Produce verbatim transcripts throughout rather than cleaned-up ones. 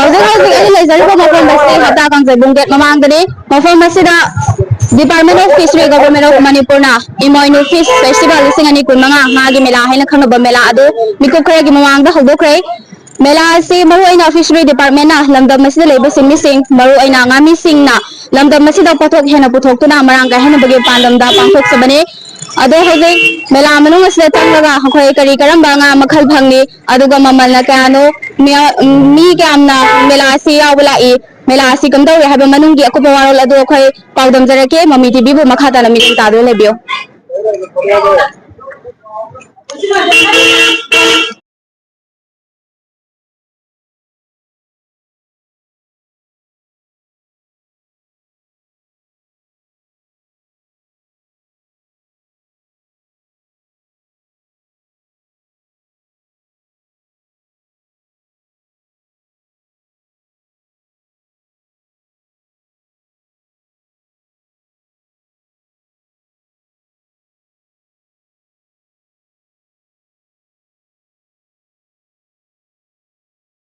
ꯍꯧꯖꯤꯛ ꯍꯧꯖꯤꯛ ꯑꯩꯅ ꯂꯩꯖꯔꯤꯕ ꯃꯐꯝ ꯑꯁꯤ ꯍꯞꯇꯥ ꯀꯥꯡꯖꯩꯕꯨꯡ ꯒꯦꯠ ꯃꯃꯥꯡꯗꯅꯤ꯫ ꯃꯐꯝ ꯑꯁꯤꯗ Department of Fishery, Government of ꯃꯅꯤꯄꯨꯔꯅ ꯏꯃꯣꯏꯅꯨ ꯐꯤꯁ ꯐꯦꯁꯇꯤꯚꯦꯜ ꯂꯤꯁꯤꯡ ꯑꯅꯤ ꯀꯨꯟ ꯃꯉꯥ ꯉꯥꯒꯤ ꯃꯦꯂꯥ ꯍꯥꯏꯅ ꯈꯪꯅꯕ ꯃꯦꯂꯥ ꯑꯗꯨ ꯃꯤꯀꯨꯞ ꯈꯔꯒꯤ ꯃꯃꯥꯡꯗ ꯍꯧꯗꯣꯛꯈ꯭ꯔꯦ꯫ ꯃꯦꯂꯥ ꯑꯁꯤ ꯃꯔꯨꯑꯣꯏꯅ ꯐꯤꯁꯔꯤ ꯗꯤꯄꯥꯔꯠꯃꯦꯟꯅ ꯂꯝꯗꯝ ꯑꯁꯤꯗ ꯂꯩꯕ ꯁꯤꯟꯃꯤꯁꯤꯡ, ꯃꯔꯨꯑꯣꯏꯅ ꯉꯥꯃꯤꯁꯤꯡꯅ ꯂꯝꯗꯝ ꯑꯁꯤꯗ ꯄꯣꯠꯊꯣꯛ ꯍꯦꯟꯅ ꯄꯨꯊꯣꯛꯇꯨꯅ ꯃꯔꯥꯡ ꯀꯥꯏꯍꯟꯅꯕꯒꯤ ꯄꯥꯟꯗꯝꯗ ꯄꯥꯡꯊꯣꯛꯆꯕꯅꯤ꯫ ꯑꯗꯣ ꯍꯧꯖꯤꯛ ꯃꯦꯂꯥ ꯃꯅꯨꯡ ꯑꯁꯤꯗ ꯆꯪꯂꯒ ꯑꯩꯈꯣꯏ ꯀꯔꯤ ꯀꯔꯝꯕ ꯉꯥ ꯃꯈꯜ ꯐꯪꯂꯤ, ꯑꯗꯨꯒ ꯃꯃꯜꯅ ꯀꯌꯥꯅꯣ, ꯃꯤꯌꯥ-, ꯃꯤ ꯀꯌꯥꯝꯅ ꯃꯦꯂꯥ ꯑꯁꯤ ꯌꯥꯎꯕ ꯂꯥꯛꯏ, ꯃꯦꯂꯥ ꯑꯁꯤ ꯀꯝꯗꯧꯔꯦ ꯍꯥꯏꯕ ꯃꯅꯨꯡꯒꯤ ꯑꯀꯨꯞꯄ ꯋꯥꯔꯣꯜ ꯑꯗꯨ ꯑꯩꯈꯣꯏ ꯄꯥꯎꯗꯝꯖꯔꯛꯀꯦ꯫ ꯃꯃꯤ ꯇꯤꯚꯤꯕꯨ ꯃꯈꯥ ꯇꯥꯅ ꯃꯤꯠꯌꯦꯡ ꯇꯥꯗꯨꯅ ꯂꯩꯕꯤꯌꯨ꯫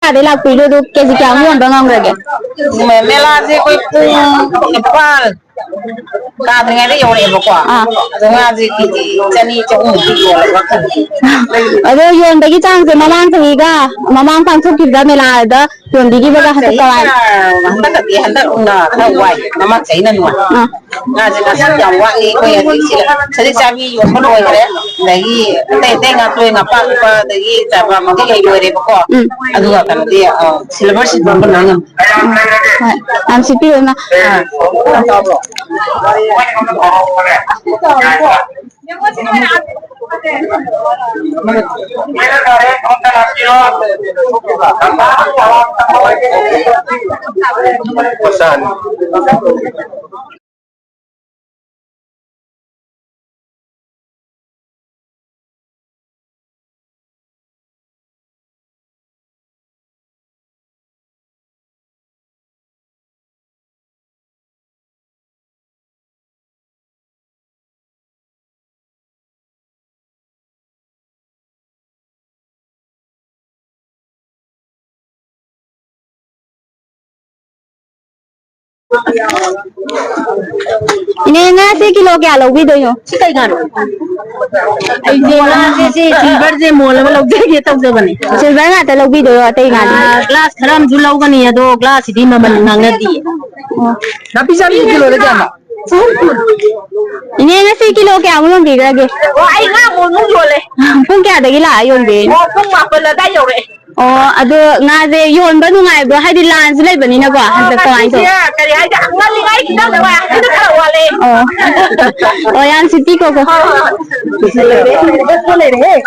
ꯀꯥꯏꯗꯩ ꯂꯥꯛꯄꯤꯔꯤꯅꯣ? ꯑꯗꯨ ꯀꯦꯖꯤ ꯀꯌꯥꯃꯨꯛ ꯌꯣꯟꯕ ꯉꯝꯈ꯭ꯔꯒꯦ? ꯃꯦ-, ꯃꯦꯂꯥꯁꯦ ꯑꯩꯈꯣꯏ ꯄꯨꯡ ꯅꯤꯄꯥꯜ ꯀꯥꯗ꯭ꯔꯤꯉꯩꯗ ꯌꯧꯔꯛꯑꯦꯕꯀꯣ꯫ ꯑꯥ꯫ ꯑꯗꯣ ꯉꯥꯁꯦ ꯀꯦꯖꯤ ꯆꯅꯤ, ꯆꯍꯨꯝꯃꯨꯛꯇꯤ ꯌꯣꯜꯂꯕ ꯈꯪꯗꯦ꯫ ꯑꯗꯣ ꯌꯣꯟꯕꯒꯤ ꯆꯥꯡꯁꯦ ꯃꯃꯥꯡ ꯆꯍꯤꯒ ꯃꯃꯥꯡ ꯄꯥꯡꯊꯣꯛꯈꯤꯕꯗ ꯃꯦꯂꯥꯗ ꯌꯣꯟꯕꯤꯈꯤꯕꯒ ꯍꯟꯗꯛꯀ ꯃꯥꯟ- ꯍꯟꯗꯛꯀꯗꯤ ꯍꯟꯗꯛꯅ ꯈꯔ ꯋꯥꯏ, ꯃꯃꯥꯡ ꯆꯍꯤꯅ ꯅꯨꯡꯉꯥꯏ꯫ ꯑꯥ꯫ ꯉꯥꯁꯦ ꯉꯁꯤ ꯌꯥꯝ ꯋꯥꯠꯂꯤ꯫ ꯑꯩꯈꯣꯏ ꯍꯧꯖꯤꯛ ꯁꯤꯗ ꯁꯖꯤꯛ ꯆꯥꯕꯤ ꯌꯣꯟꯕ ꯂꯣꯏꯈ꯭ꯔꯦ, ꯑꯗꯒꯤ ꯑꯇꯩ ꯑꯇꯩ ꯉꯥꯇꯣꯏ, ꯉꯥꯄꯥꯛꯄ, ꯑꯗꯒꯤ ꯆꯥꯕ ꯃꯈꯩ ꯂꯣꯏꯔꯦꯕꯀꯣ꯫ ꯎꯝ꯫ ꯑꯗꯨꯒ ꯀꯩꯅꯣꯗꯤ, ꯑ, ꯁꯤꯜꯚꯔ ꯁꯤꯠ ꯌꯣꯟꯕ ꯂꯣꯏ ꯉꯝꯃꯦ꯫ ꯎꯝ꯫ ꯍꯣꯏ꯫ ꯌꯥꯝ ꯁꯤꯠꯄꯤꯔꯣ, ꯏꯃꯥ꯫ ꯑꯥ꯫ ꯏꯅꯦ, ꯉꯥꯁꯦ ꯀꯤꯂꯣ ꯀꯌꯥ ꯂꯧꯕꯤꯗꯣꯏꯅꯣ? ꯁꯤ ꯀꯩ ꯉꯥꯅꯣ? ꯑꯩꯁꯦ ꯉꯥꯁꯦ ꯁꯤ ꯁꯤꯜꯚꯔꯁꯦ ꯃꯣꯜ ꯑꯃ ꯂꯧꯖꯒꯦ ꯇꯧꯖꯕꯅꯦ꯫ ꯁꯤꯜꯚꯔ ꯉꯥꯛꯇ ꯂꯧꯕꯤꯗꯣꯏꯔꯣ, ꯑꯇꯩ ꯉꯥꯗꯤ? ꯑꯥ, ꯒ꯭ꯂꯥꯁ ꯈꯔ ꯑꯃꯁꯨ ꯂꯧꯒꯅꯤ, ꯑꯗꯣ ꯒ꯭ꯂꯥꯁꯁꯤꯗꯤ ꯃꯃꯜ ꯉꯥꯡꯅꯗꯤꯌꯦ꯫ ꯅꯥꯄꯤ ꯆꯥꯕꯤ ꯀꯤꯂꯣꯗ ꯀꯌꯥꯅꯣ? ꯏꯅꯦ, ꯉꯁꯤ ꯀꯤꯂꯣ ꯀꯌꯥꯃꯨꯛ ꯌꯣꯟꯕꯤꯈ꯭ꯔꯒꯦ? ꯑꯣ, ꯑꯩ ꯉꯥ ꯃꯣꯟꯃꯨꯛ ꯌꯣꯜꯂꯦ꯫ ꯄꯨꯡ ꯀꯌꯥꯗꯒꯤ ꯂꯥꯛꯑ ꯌꯣꯟꯕꯤꯔꯤꯅꯣ? ꯑꯣ, ꯄꯨꯡ ꯃꯥꯄꯜ ꯑꯗꯥꯏ ꯌꯧꯔꯛꯑꯦ꯫ ꯑꯣ, ꯑꯗꯣ ꯉꯥꯁꯦ ꯌꯣꯟꯕ ꯅꯨꯡꯉꯥꯏꯕ꯭ꯔꯣ? ꯍꯥꯏꯗꯤ ꯂꯥꯟꯁꯨ ꯂꯩꯕꯅꯤꯅꯀꯣ, ꯑꯣ, ꯍꯟꯗꯛ ꯀꯃꯥꯏꯅ ꯇꯧ-? ꯉꯁꯤꯁꯦ ꯀꯔꯤ ꯍꯥꯏꯒꯦ, ꯉꯜꯂꯤꯉꯩ ꯈꯤꯇꯪ ꯋꯥ-, ꯍꯟꯗꯛ ꯈꯔ ꯋꯥꯠꯂꯦ꯫ ꯑꯣ꯫ ꯑꯣ, ꯌꯥꯝ ꯁꯤꯠꯄꯤꯀꯣ꯫ ꯍꯣꯏ, ꯍꯣꯏ꯫ ꯂꯩꯔꯦ, ꯂꯩꯔꯦ꯫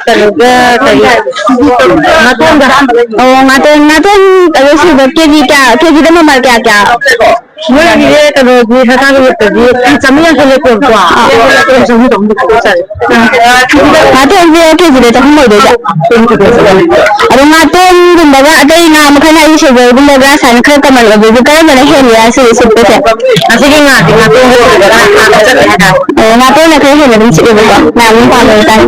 ꯀꯩꯅꯣꯒ ꯀꯔꯤ, ꯉꯥꯇꯣꯟꯒ꯫ ꯑꯣ, ꯉꯥꯇꯣꯟ, ꯉꯥꯇꯣꯟ ꯑꯗꯣ ꯁꯤꯗ ꯀꯦꯖꯤ ꯀꯌꯥ, ꯀꯦꯖꯤꯗ ꯃꯃꯜ ꯀꯌꯥ ꯀꯌꯥ? ꯃꯣꯏꯒꯤꯁꯦ ꯀꯩꯅꯣꯗꯤ ꯁꯥ ꯉꯥꯒꯤ ꯔꯦꯠꯇꯗꯤ ꯆꯥꯝꯃꯔꯤ ꯌꯥꯡꯈꯩ ꯂꯩꯀꯣ꯫ ꯑꯥ꯫ ꯆꯍꯨꯝ ꯆꯍꯨꯝ ꯆꯍꯨꯝ ꯆꯥꯔꯦ꯫ ꯉꯥꯇꯣꯟꯁꯦ ꯀꯦꯖꯤꯗ ꯆꯍꯨꯝ ꯑꯣꯏꯗꯣꯏꯕ꯫ ꯑꯗꯣ ꯉꯥꯇꯣꯟꯒꯨꯝꯕꯒ ꯑꯇꯩ ꯉꯥ ꯃꯈꯜ ꯍꯥꯏꯗꯤ ꯁꯤꯜꯚꯔꯒꯨꯝꯕꯒ ꯁꯨꯃꯥꯏꯅ ꯈꯔ ꯀꯃꯟ ꯑꯣꯏꯕꯁꯦ ꯀꯔꯝꯕꯅ ꯍꯦꯜꯂꯤ ꯍꯥꯏ ꯁꯤ ꯁꯤꯠꯄꯁꯦ? ꯉꯁꯤꯒꯤ ꯉꯥꯁꯦ ꯉꯥꯇꯣꯟꯒ ꯁꯤꯜꯚꯔꯒ ꯍꯥꯟꯅ ꯆꯠꯂꯦ ꯍꯥꯏꯇꯥꯔꯦ꯫ ꯑꯣ, ꯉꯥꯇꯣꯟꯅ ꯈꯔ ꯍꯦꯟꯅ ꯑꯗꯨꯝ ꯁꯤꯠꯂꯦꯕꯀꯣ꯫ ꯃꯌꯥꯝ ꯑꯗꯨꯝ ꯄꯥꯝꯅꯕ ꯍꯥꯏꯇꯥꯔꯦ꯫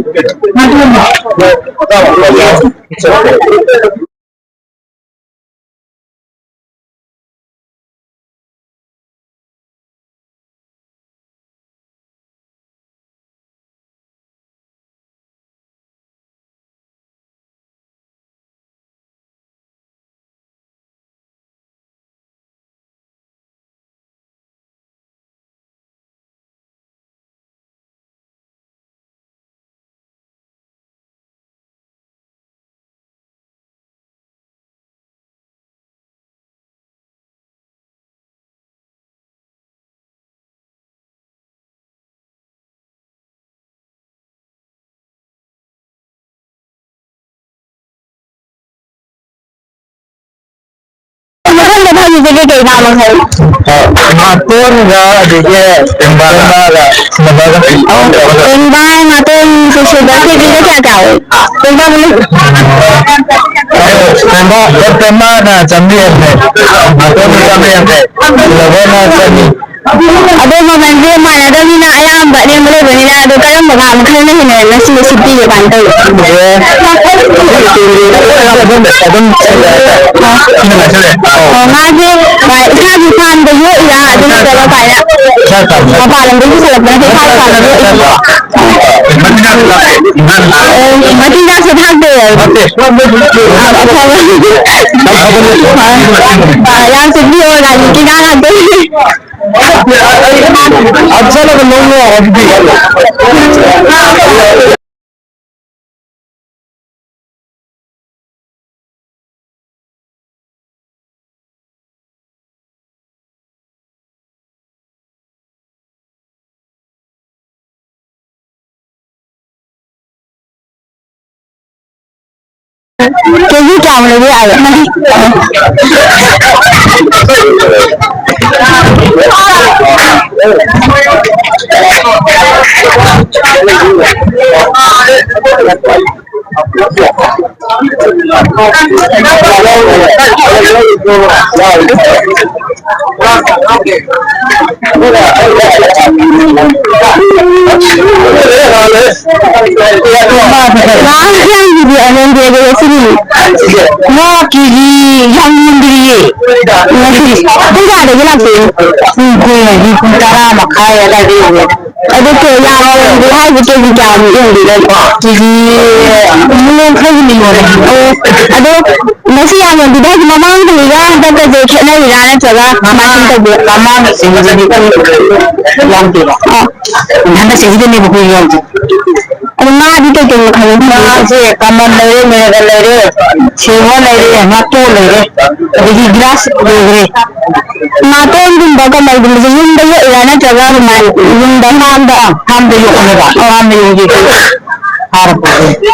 ꯅꯪꯅ ꯐꯪꯉꯤꯁꯦ ꯀꯩꯀꯩ ꯉꯥ ꯃꯈꯜ? ꯉꯥꯇꯣꯟꯒ ꯑꯗꯒꯤ ꯄꯦꯡꯕꯥꯒ꯫ ꯄꯦꯡꯕꯥꯒ꯫ ꯄꯦꯡꯕꯥ, ꯉꯥꯇꯣꯟ, ꯁꯤꯜꯚꯔ ꯀꯦꯖꯤꯗ ꯀꯌꯥ ꯀꯌꯥ ꯑꯣꯏ? ꯄꯦꯡꯕꯥ ꯃꯃꯜ? ꯄꯦꯡꯕꯥ, ꯄꯦꯡꯕꯥꯅ ꯆꯥꯝꯃꯔꯤ ꯌꯥꯡꯈꯩ, ꯉꯥꯇꯣꯟꯅ ꯆꯥꯝꯃꯔꯤ ꯌꯥꯡꯈꯩ, ꯁꯤꯜꯚꯔꯅ ꯆꯅꯤ꯫ ꯑꯗꯣ ꯃꯃꯜꯁꯦ ꯃꯥꯟꯅꯗꯕꯅꯤꯅ ꯑꯌꯥꯝꯕ ꯑꯔꯦꯝꯕ ꯂꯩꯕꯅꯤꯅ, ꯑꯗꯣ ꯀꯔꯝꯕ ꯉꯥ ꯃꯈꯜꯅ ꯍꯦꯟꯅ ꯉꯁꯤꯗꯤ ꯁꯤꯠꯄꯤꯒꯦ? ꯀꯃꯥꯏꯅ ꯇꯧꯋꯤ? ꯑꯗꯨꯝ, ꯑꯗꯨꯝ ꯁꯤꯠꯂꯦ ꯍꯥꯏꯇꯥꯔꯦ꯫ ꯁꯤꯅ ꯉꯥꯏꯁꯜꯂꯦ꯫ ꯑꯣ, ꯉꯥꯁꯦ, ꯑ, ꯏꯁꯥꯒꯤ ꯐꯥꯝꯗ ꯌꯣꯛꯏꯔꯥ, ꯑꯗꯨ ꯅꯠꯇ꯭ꯔꯒ ꯀꯃꯥꯏꯅ? ꯏꯁꯥꯒꯤ ꯐꯥꯝ꯫ ꯃꯄꯥꯟ ꯂꯝꯗꯒꯤ ꯄꯨꯁꯜꯂꯛꯄ ꯅꯠꯇꯦ, ꯏꯁꯥꯒꯤ ꯐꯥꯝꯗ ꯌꯣꯛꯏꯔꯥ? ꯃꯆꯤꯟꯖꯥꯛꯁꯨ ꯊꯥꯛꯇꯦ꯫ ꯑꯣ, ꯃꯆꯤꯟꯖꯥꯛꯁꯨ ꯊꯥꯛꯇꯦ꯫ ꯊꯥꯛꯇꯦ꯫ ꯑ, ꯑꯐꯕ꯫ ꯑ, ꯌꯥꯝ ꯆꯨꯝꯃꯤ, organicꯀꯤ ꯉꯥ ꯉꯥꯛꯇꯅꯤ꯫ ꯍꯥꯞꯆꯜꯂꯒ ꯂꯧ ꯌꯥꯔꯣ ꯑꯗꯨꯗꯤ? ꯀꯦꯖꯤ ꯀꯌꯥꯃꯨꯛ ꯂꯩꯕ ꯌꯥꯒꯦ? ꯉꯥ ꯀꯦꯖꯤ ꯌꯥꯝ ꯌꯣꯟꯗ꯭ꯔꯤꯌꯦ꯫ ꯉꯁꯤ ꯄꯨꯡ ꯀꯌꯥꯗꯒꯤ ꯂꯥꯛꯇꯣꯏꯅꯣ? ꯄꯨꯡ ꯀꯨꯟ ꯍꯥꯏꯗꯤ ꯄꯨꯡ ꯇꯔꯥ ꯃꯈꯥꯏ ꯑꯗꯥꯏꯗ ꯌꯧꯔꯦ꯫ ꯑꯗꯨ ꯀꯦ-, ꯌꯥꯝ ꯌꯣꯟꯗꯦ ꯍꯥꯏꯁꯦ ꯀꯦꯖꯤ ꯀꯌꯥꯃꯨꯛ ꯌꯣꯟꯗꯣꯏꯅꯣ? ꯀꯦꯖꯤ ꯂꯤꯁꯤꯡ ꯌꯥꯡꯈꯩꯒꯨꯝꯕ ꯌꯣꯜꯂꯦ꯫ ꯑꯣ, ꯑꯗꯣ ꯉꯁꯤ ꯌꯥꯝ ꯌꯣꯟꯕꯤꯗꯦ ꯍꯥꯏꯁꯦ ꯃꯃꯥꯡ ꯆꯍꯤꯒ ꯍꯟꯗꯛꯀꯁꯦ ꯈꯦꯠꯅꯔꯤꯔꯥ ꯅꯠꯇ꯭ꯔꯒ ꯀꯃꯥꯏꯅ ꯇꯧꯒꯦ? ꯃꯃꯥꯡ ꯆꯍꯤꯗꯗꯤ ꯌꯥꯎꯗꯦꯕ꯫ ꯑꯥ꯫ ꯍꯟꯗꯛ ꯆꯍꯤꯗꯅꯦꯕ ꯑꯩꯈꯣꯏ ꯌꯣꯜꯂꯤꯁꯦ꯫ ꯑꯗꯣ ꯉꯥꯗꯤ ꯀꯩꯀꯩ ꯃꯈꯜ? ꯉꯥꯁꯦ ꯀꯃꯟ ꯂꯩꯔꯦ, ꯃꯤꯔꯒꯜ ꯂꯩꯔꯦ, ꯁꯤꯜꯚꯔ ꯂꯩꯔꯦ, ꯉꯥꯇꯣꯟ ꯂꯩꯔꯦ, ꯑꯗꯒꯤ ꯒ꯭ꯔꯥꯁ ꯂꯩꯈ꯭ꯔꯦ꯫ ꯉꯥꯇꯣꯟꯒꯨꯝꯕ ꯀꯃꯟꯒꯨꯝꯕꯁꯦ ꯌꯨꯝꯗ ꯌꯣꯛꯏꯔꯥ ꯅꯠꯇ꯭ꯔꯒ ꯑꯗꯨꯃꯥꯏꯅ ꯌꯨꯝꯗ ꯐꯥꯝꯗ? ꯐꯥꯝꯗ ꯌꯣꯛꯄꯅꯦꯕ, ꯐꯥꯝꯗ ꯌꯣꯛꯏ꯫ ꯐꯥꯔ ꯄꯨꯔꯛꯏ꯫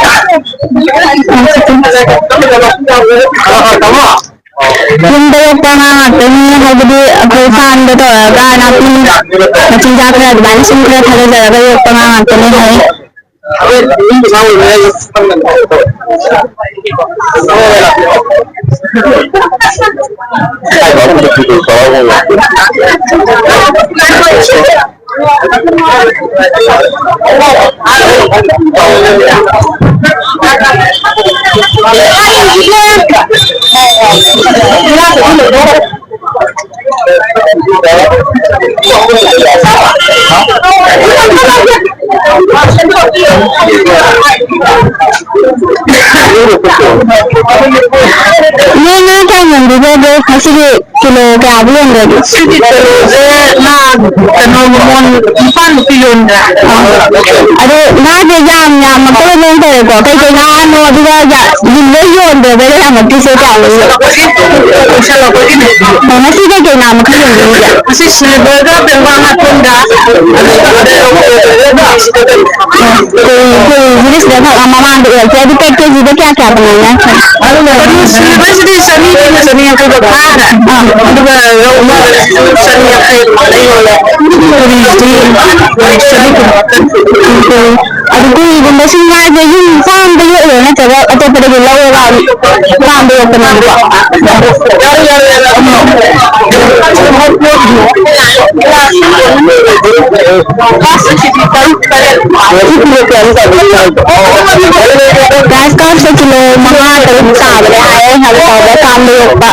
ꯍꯜꯂꯣ, ꯇꯥꯃꯣ꯫ ꯌꯨꯝꯗ ꯌꯣꯛꯄ ꯉꯥ ꯉꯥꯛꯇꯅꯤ, ꯍꯥꯏꯕꯗꯤ ꯑꯩꯈꯣꯏ ꯐꯥꯝꯗ ꯇꯧꯔꯒ ꯅꯥꯄꯤ ꯃꯆꯤꯟꯖꯥꯛ ꯈꯔ ꯑꯗꯨꯃꯥꯏꯅ ꯁꯨꯝ ꯈꯔ ꯊꯥꯗꯖꯔꯒ ꯌꯣꯛꯄ ꯉꯥ ꯉꯥꯛꯇꯅꯤ ꯍꯥꯏ꯫ ꯅꯣꯏ ꯉꯥ ꯀꯌꯥꯝ ꯌꯣꯟꯕꯤꯒ꯭ꯔꯒꯦ? ꯉꯁꯤꯗꯤ ꯀꯤꯂꯣ ꯀꯌꯥꯕꯨ ꯌꯣꯟꯈ꯭ꯔꯒꯦ? ꯁꯤꯗꯤ ꯀꯤꯂꯣꯁꯦ ꯉꯥ ꯀꯩꯅꯣ ꯃꯣꯟ ꯅꯤꯄꯥꯟꯃꯨꯛꯇꯤ ꯌꯣꯟꯈ꯭ꯔꯦ꯫ ꯑꯗꯣ ꯉꯥꯁꯦ ꯌꯥꯝ ꯌꯥꯝꯃꯛꯇꯕ ꯃꯑꯣꯡ ꯇꯧꯔꯦꯀꯣ꯫ ꯀꯩꯀꯩ ꯉꯥꯅꯣ? ꯑꯗꯨꯒ ꯌꯥ-, ꯂꯣꯏ ꯌꯣꯟꯈ꯭ꯔꯕ ꯌꯥꯝꯃꯛꯇ꯭ꯔꯤꯁꯦ ꯀꯌꯥꯅꯣ? ꯑꯣ, ꯉꯁꯤ ꯀꯩꯀꯩ ꯉꯥ ꯃꯈꯜ ꯌꯣꯟꯕꯤꯔꯤꯒꯦ? ꯉꯁꯤ ꯁꯤꯜꯚꯔꯒ ꯕꯦꯡꯒꯥꯜ ꯉꯥꯇꯣꯟꯒ ꯑꯗꯨꯒ ꯀꯩ, ꯀꯩ, ꯍꯧꯖꯤꯛ ꯁꯤꯗ ꯊꯛ-, ꯃꯃꯥꯡꯗ ꯌꯣꯜꯂꯦ꯫ ꯑꯗꯨ ꯄꯦꯛ ꯀꯦꯖꯤꯗ ꯀꯌꯥ ꯀꯌꯥ ꯀꯃꯥꯏꯅ? ꯑꯗꯨ ꯁꯤꯜꯚꯔꯁꯤꯗꯤ ꯆꯅꯤ ꯄꯤꯕ, ꯆꯅꯤ ꯌꯥꯡꯈꯩ ꯐꯥꯎ ꯊꯥꯈ꯭ꯔꯦ꯫ ꯑꯥ꯫ ꯑꯗꯨꯒ ꯔꯧ ꯆꯅꯤ ꯌꯥꯡꯈꯩ ꯐꯥꯎꯗ ꯌꯣꯜꯂꯦ꯫ ꯇꯨꯔꯤꯁꯇꯤ ꯆꯅꯤ ꯀꯨꯟ ꯈꯛꯇꯅꯤ꯫ ꯑꯗꯨ ꯀꯔꯤꯒꯨꯝꯕ ꯁꯤ ꯉꯥꯁꯦ ꯌꯨꯝ ꯐꯥꯝꯗ ꯌꯣꯛꯏꯔꯣ ꯅꯠꯇ꯭ꯔꯒ ꯑꯇꯣꯞꯄꯗꯒꯤ ꯂꯧꯔꯒ ꯐꯥꯝꯗ ꯌꯣꯛꯄꯅꯣ? ꯌꯥꯔꯦ, ꯌꯥꯔꯦ, ꯌꯥꯔꯦ꯫ ꯒ꯭ꯔꯥꯁ ꯀꯥꯞꯁꯦ ꯀꯤꯂꯣ ꯃꯉꯥ ꯇꯔꯨꯛ ꯇꯥꯕꯅꯦ ꯍꯥꯏꯌꯦ, ꯍꯧꯖꯤꯛ ꯐꯥꯎꯕ ꯐꯥꯝꯗ ꯌꯣꯛꯄ꯫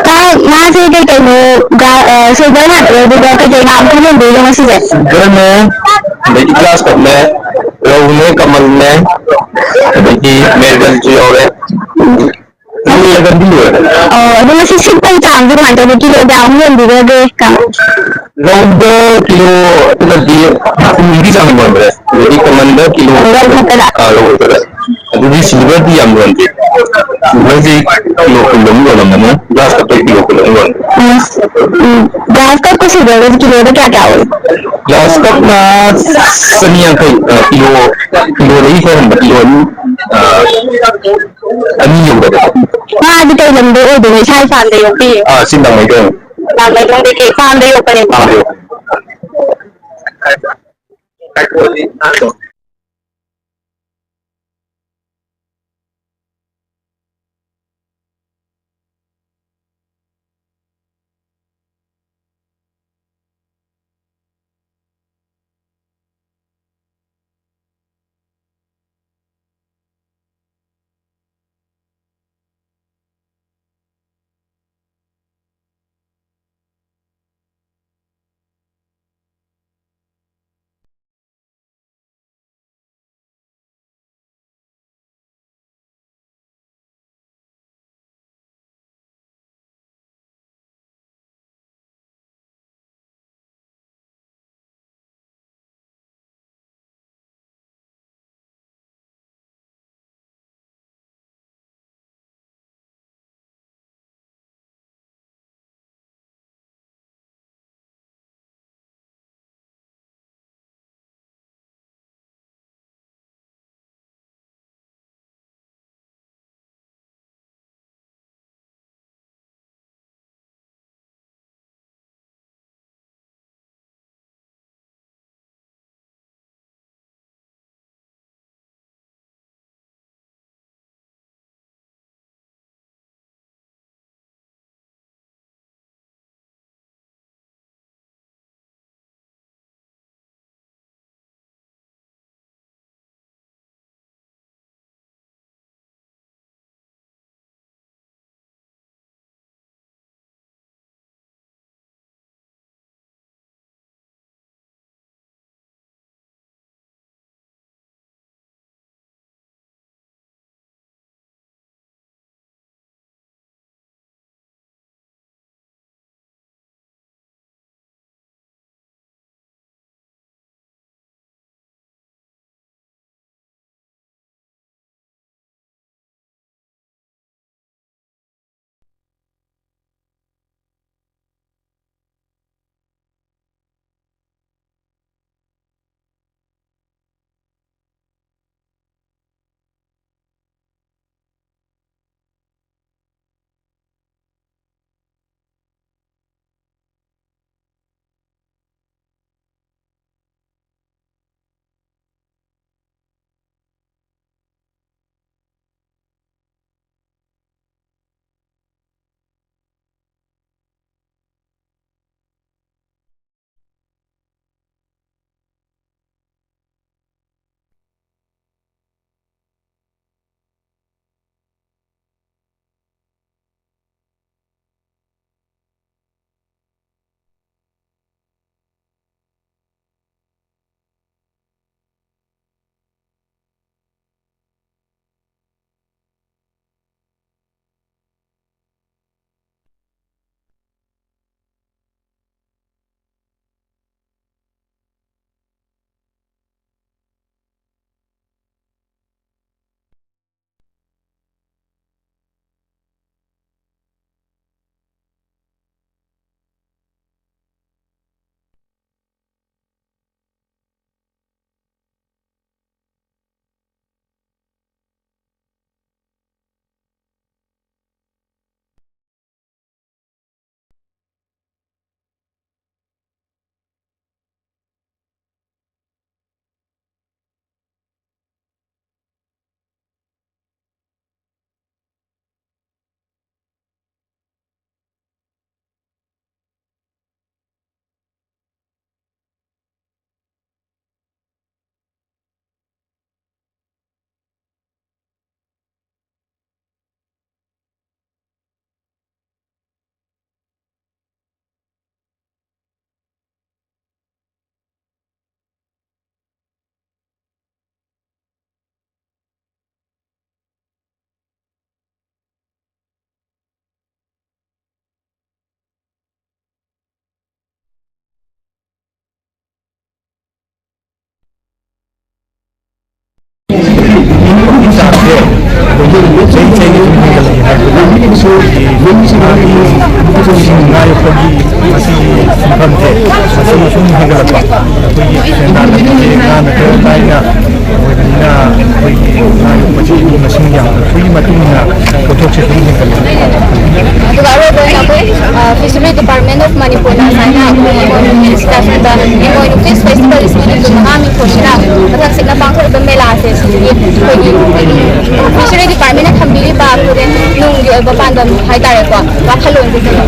ꯀꯥ, ꯉꯥꯁꯦ ꯀꯩ ꯀꯩꯅꯣ? ꯒ꯭ꯔꯥ-, ꯑ, ꯁꯤꯜꯚꯔ ꯉꯥꯛꯇ꯭ꯔꯣ? ꯑꯗꯨꯒ ꯀꯩ ꯀꯩ ꯉꯥ ꯑꯃꯨꯛ ꯌꯣꯟꯕꯤꯔꯤꯅꯣ ꯉꯁꯤꯁꯦ? ꯁꯤꯜꯚꯔꯅꯦ, ꯑꯗꯒꯤ ꯒ꯭ꯂꯥꯁ ꯀꯞꯅꯦ, ꯔꯧꯅꯦ, ꯀꯃꯜꯅꯦ, ꯑꯗꯒꯤ ꯃꯦꯔꯒꯟꯁꯨ ꯌꯥꯎꯔꯦ꯫ ꯂꯣꯏꯔꯒꯗꯤ ꯂꯣꯏꯔꯦ꯫ ꯑꯣ, ꯑꯗꯨ ꯉꯁꯤ ꯁꯤꯠꯄꯒꯤ ꯆꯥꯡꯁꯦ ꯀꯃꯥꯏꯅ ꯇꯧꯒꯦ? ꯀꯤꯂꯣ ꯀꯌꯥꯃꯨꯛ ꯌꯣꯟꯕꯤꯈ꯭ꯔꯒꯦ? ꯂꯧꯗ ꯀꯤꯂꯣ ꯑꯗꯨꯗꯤ ꯍꯨꯝꯐꯨꯒꯤ ꯆꯥꯡ ꯌꯣꯟꯈ꯭ꯔꯦ꯫ ꯑꯗꯒꯤ ꯀꯃꯟꯗ ꯀꯤꯂꯣ ꯂꯧ ꯈꯛꯇꯗ? ꯑꯥ, ꯂꯧ ꯈꯛꯇꯗ꯫ ꯑꯗꯨꯗꯤ ꯁꯤꯜꯚꯔꯗꯤ ꯌꯥꯝ ꯌꯣꯟꯗꯦ꯫ ꯁꯤꯜꯚꯔꯁꯤ ꯀꯤꯂꯣ ꯀꯨꯟ ꯑꯃ ꯌꯣꯜꯂꯝꯃꯅꯤ꯫ ꯒ꯭ꯂꯥꯁ ꯀꯞꯇ ꯀꯤꯂꯣ ꯀꯨꯟ ꯑꯃ ꯌꯣꯜꯂꯦ꯫ ꯎꯝ, ꯎꯝ, ꯒ꯭ꯂꯥꯁ ꯀꯞꯀ ꯁꯤꯜꯚꯔꯒꯁꯦ ꯀꯤꯂꯣꯗ ꯀꯌꯥ ꯀꯌꯥ ꯑꯣꯏ? ꯒ꯭ꯂꯥꯁ ꯀꯞꯅ ꯆꯅꯤ ꯌꯥꯡꯈꯩ, ꯑ, ꯀꯤꯂꯣ, ꯀꯤꯂꯣꯗꯒꯤ ꯈꯔ ꯍꯟꯕ, ꯀꯤꯂꯣ ꯑꯅꯤ, ꯑ, ꯑꯅꯤ ꯌꯧꯗꯕ꯫ ꯉꯥꯗꯤ ꯀꯩ ꯂꯝꯗꯩ ꯑꯣꯏꯗꯣꯏꯅꯣ? ꯏꯁꯥ ꯏꯐꯥꯜꯗꯩ ꯌꯣꯛꯄꯤꯔꯣ? ꯑꯥ, ꯁꯤ ꯂꯥꯡꯃꯩꯗꯣꯡ꯫ ꯂꯥꯡꯃꯩꯗꯣꯡꯗꯒꯤ ꯐꯥꯝꯗ ꯌꯣꯛꯄꯅꯦꯕ? ꯐꯥꯝꯗ ꯌꯣꯛꯄ꯫ ꯉꯥ ꯌꯣꯛꯄꯒꯤ ꯃꯁꯤꯒꯤ ꯁꯤꯟꯐꯝꯁꯦ ꯃꯁꯤꯅ ꯁꯨꯝ ꯍꯦꯟꯒꯠꯂꯛꯄ, ꯑꯩꯈꯣꯏꯒꯤ ꯁꯦꯟꯗꯥꯟ ꯂꯝꯕꯤꯁꯦ ꯉꯥꯅ ꯈꯔ ꯂꯥꯏꯅ ꯑꯣꯏꯕꯅꯤꯅ ꯑꯩꯈꯣꯏꯒꯤ ꯉꯥ ꯌꯣꯛꯄꯁꯤ ꯃꯤ ꯃꯁꯤꯡ ꯌꯥꯝꯈꯠꯂꯛꯄꯒꯤ ꯃꯇꯨꯡ ꯏꯟꯅ ꯄꯣꯠꯊꯣꯛꯁꯦ ꯑꯗꯨꯝ ꯍꯦꯟꯒꯠꯂꯛꯄ꯫ ꯑꯗꯨꯒ ꯑꯔꯣꯏꯕ ꯑꯣꯏꯅ ꯑꯩꯈꯣꯏ, ꯑ, Fishery Department of ꯃꯅꯤꯄꯨꯔꯅ ꯁꯨꯃꯥꯏꯅ ꯑꯩꯈꯣꯏꯒꯤ ꯏꯃꯣꯏꯅꯨ ꯐꯦꯁꯇꯤꯚꯦꯜ ꯁꯤꯒꯤ ꯅꯨꯃꯤꯠ ꯅꯤꯐꯨ ꯃꯉꯥꯅꯤ ꯊꯣꯛꯁꯤꯅ ꯃꯊꯪ ꯁꯤꯠꯅ ꯄꯥꯡꯊꯣꯛꯂꯤꯕ ꯃꯦꯂꯥꯁꯦ ꯁꯤꯒꯤ ꯑꯩꯈꯣꯏꯒꯤ Fishery Department ꯅ ꯊꯝꯕꯤꯔꯤꯕ ꯇꯨꯔꯦꯜ ꯅꯨꯡꯒꯤ ꯑꯣꯏꯕ ꯄꯥꯟꯗꯝ ꯍꯥꯏꯇꯥꯔꯦꯀꯣ, ꯋꯥꯈꯜꯂꯣꯟꯁꯦ ꯀꯩꯅꯣ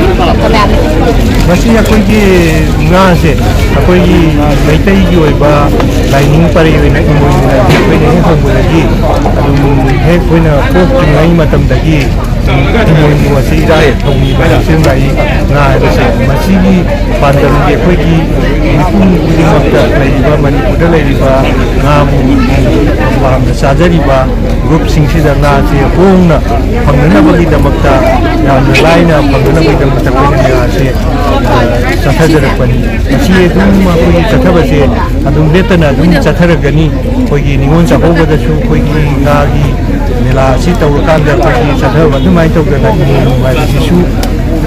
ꯃꯌꯥꯝ꯫ ꯃꯁꯤ ꯑꯩꯈꯣꯏꯒꯤ ꯉꯥꯁꯦ ꯑꯩꯈꯣꯏꯒꯤ ꯃꯩꯇꯩꯒꯤ ꯑꯣꯏꯕ ꯂꯥꯏꯅꯤꯡ ꯄꯔꯩ ꯑꯣꯏꯅ ꯏꯃꯣꯏꯅꯨ ꯂꯥꯏꯁꯦ ꯑꯩꯈꯣꯏꯅ ꯍꯦꯛ ꯍꯧꯕꯗꯒꯤ ꯑꯗꯨꯝ ꯍꯦꯛ ꯑꯩꯈꯣꯏꯅ ꯄꯣꯛꯇ꯭ꯔꯤꯉꯩ ꯃꯇꯝꯗꯒꯤ ꯏꯃꯣꯏꯅꯨ ꯑꯁꯤ ꯏꯔꯥꯏ ꯊꯧꯅꯤꯕ ꯁꯦꯝꯂꯛꯏ ꯉꯥ ꯍꯥꯏꯕꯁꯦ꯫ ꯃꯁꯤꯒꯤ ꯄꯥꯟꯗꯝꯗꯤ ꯑꯩꯈꯣꯏꯒꯤ ꯃꯤꯄꯨꯝ ꯈꯨꯗꯤꯡꯃꯛꯇ ꯂꯩꯔꯤꯕ ꯃꯅꯤꯄꯨꯔꯗ ꯂꯩꯔꯤꯕ ꯉꯥꯕꯨ ꯄꯥꯝꯅ ꯆꯥꯖꯔꯤꯕ ꯒ꯭ꯔꯨꯞꯁꯤꯡꯁꯤꯗ ꯉꯥꯁꯦ ꯍꯣꯡꯅ ꯐꯪꯅꯅꯕꯒꯤꯗꯃꯛꯇ, ꯌꯥꯝꯅ ꯂꯥꯏꯅ ꯐꯪꯅꯅꯕꯒꯤꯗꯃꯛꯇ ꯑꯩꯈꯣꯏꯅ ꯉꯥꯁꯦ ꯆꯠꯊꯖꯔꯛꯄꯅꯤ꯫ ꯃꯁꯤ ꯑꯗꯨꯝ ꯑꯩꯈꯣꯏꯒꯤ ꯆꯠꯊꯕꯁꯦ ꯑꯗꯨꯝ ꯂꯦꯞꯇꯅ ꯑꯗꯨꯝ ꯆꯠꯊꯔꯒꯅꯤ꯫ ꯑꯩꯈꯣꯏꯒꯤ ꯅꯤꯉꯣꯜ ꯆꯥꯛꯀꯧꯕꯗꯁꯨ ꯑꯩꯈꯣꯏꯒꯤ ꯉꯥꯒꯤ ꯃꯦꯂꯥ ꯑꯁꯤ ꯇꯧꯔꯀꯥꯟꯗ ꯑꯩꯈꯣꯏꯒꯤ ꯆꯠꯊꯕ ꯑꯗꯨꯃꯥꯏꯅ ꯇꯧꯗꯅ ꯏꯃꯣꯏꯅꯨ ꯍꯥꯏꯕꯁꯤꯁꯨ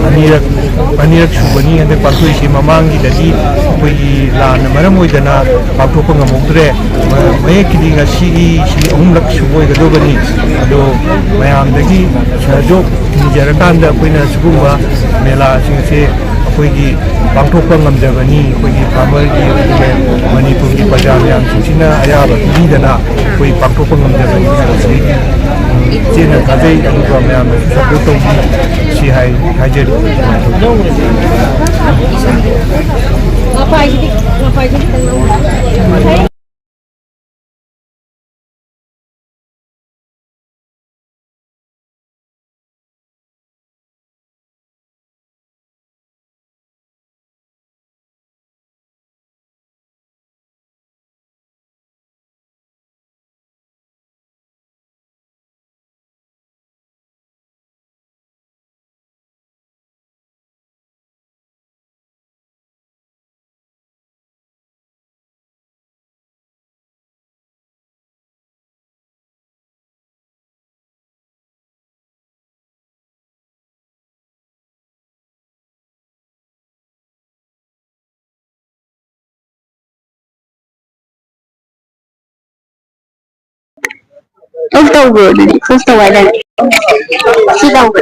ꯑꯅꯤꯔꯛ, ꯑꯅꯤꯔꯛ ꯁꯨꯕꯅꯤ ꯍꯟꯗꯛ ꯄꯥꯡꯊꯣꯛꯏꯁꯤ꯫ ꯃꯃꯥꯡꯒꯤꯗꯗꯤ ꯑꯩꯈꯣꯏꯒꯤ ꯂꯥꯟꯅ ꯃꯔꯝ ꯑꯣꯏꯗꯅ ꯄꯥꯡꯊꯣꯛꯄ ꯉꯝꯍꯧꯗ꯭ꯔꯦ꯫ ꯃ-, ꯃꯌꯦꯛꯀꯤꯗꯤ ꯉꯁꯤꯒꯤ ꯁꯤ ꯑꯍꯨꯝꯂꯛ ꯁꯨꯕ ꯑꯣꯏꯒꯗꯧꯕꯅꯤ꯫ ꯑꯗꯣ ꯃꯌꯥꯝꯗꯒꯤ ꯁꯍꯖꯣꯛ ꯅꯤꯖꯔꯀꯥꯟꯗ ꯑꯩꯈꯣꯏꯅ ꯁꯤꯒꯨꯝꯕ ꯃꯦꯂꯥꯁꯤꯡꯁꯦ ꯑꯩꯈꯣꯏꯒꯤ ꯄꯥꯡꯊꯣꯛꯄ ꯉꯝꯖꯕꯅꯤ꯫ ꯑꯩꯈꯣꯏꯒꯤ ꯐꯥꯔꯃꯔꯒꯤ, ꯑꯗꯨꯒ ꯃꯅꯤꯄꯨꯔꯒꯤ ꯄ꯭ꯔꯖꯥ ꯃꯌꯥꯝꯁꯤꯡꯁꯤꯅ ꯑꯌꯥꯕ ꯄꯤꯕꯤꯗꯅ ꯑꯩꯈꯣꯏ ꯄꯥꯡꯊꯣꯛꯄ ꯉꯝꯖꯕꯅꯤ ꯍꯥꯏꯕꯁꯤ ꯏꯆꯦꯅ ꯊꯥꯖꯩ꯫ ꯑꯗꯨꯒ ꯃꯌꯥꯝꯅꯁꯨ ꯁꯞꯄꯣꯔꯠ ꯇꯧꯕꯤ ꯁꯤ ꯍꯥꯏ-, ꯍꯥꯏꯖꯔꯤ꯫ ꯑꯣꯐ ꯇꯧꯕ꯭ꯔꯣ ꯑꯗꯨꯗꯤ? ꯑꯣꯐ ꯇꯧ ꯍꯥꯏꯗꯥꯏꯅꯦ? ꯁꯤ ꯇꯧꯕ꯭ꯔꯣ?